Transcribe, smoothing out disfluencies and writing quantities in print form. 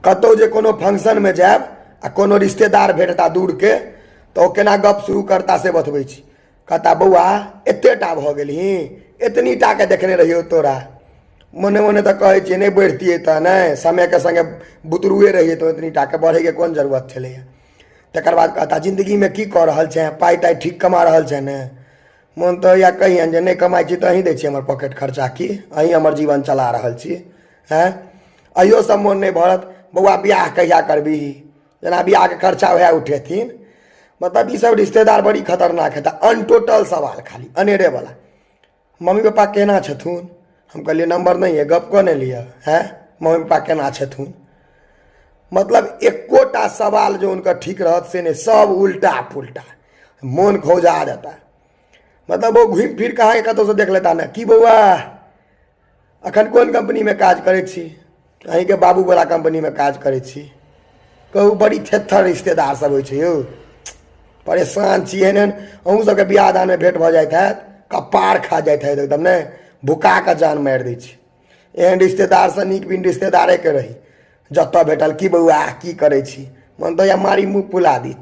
कतहु जे कोनो फंक्शनमे जायब आ कोनो रिश्तेदार भेटता दूरके, तऽ ओ केना गप शुरू करता से बतबै छी। कहता बौआ एते टा भऽ गेलही, एतनी टाके देखने रहियौ तोरा। मोने मोने तऽ कहै छियै नहि बढ़तियै तऽ नहि, समयके सङ्गे बुतरुए रहियै तऽ एतनी टाके बढ़ैके कोन जरूरत छलैए। तकर बाद कहता जिन्दगीमे की कऽ रहल छेँ, पाइ ताइ ठीक कमा रहल छेँ ने? मोन तऽ होइए कहियनि जे नहि कमाइ छी तऽ अहीँ दै छी हमर पॉकेट खर्चा, की अहीँ हमर जीवन चला रहल छी? हँ, अहियो सब मोन नहि भरत। बौआ बियाह कहिया करबही? जेना बियाहके खर्चा वएह उठेथिन। मतलब ई सब रिश्तेदार बड़ी खतरनाक हेता। अनटोटल सवाल, खाली अनेरे वाला। मम्मी पापा केना छथुन? हम कहलियै नम्बर नहि यऽ, गप कऽ ने लिअ। हैं, मम्मी पापा केना छथुन? मतलब एकोटा सवाल जो हुनकर ठीक रहत से नहि, सब उल्टा पुल्टा, मोन खौजा देता। मतलब ओ घुमि फिर कऽ अहाँके कतहुसँ देख लेता ने, की बौआ अखन कोन कम्पनीमे काज करै छी? अहीँके बाबूवला कम्पनीमे काज करै छी। कहू, बड़ी थेथर रिश्तेदार सब होइ छै यौ, परेशान छी। एहन एहन अहूँ सबके बियाह दानमे भेंट भऽ जाइत हैत, कपार खा जाइत हैत एकदम, नहि भुका कऽ जान मारि दै छै। एहन रिश्तेदारसँ नीक बिन रिश्तेदारेके रही। जतऽ भेटल, की बौआ की करै छी? मन तऽ होइए मारी मुँह फुला दी।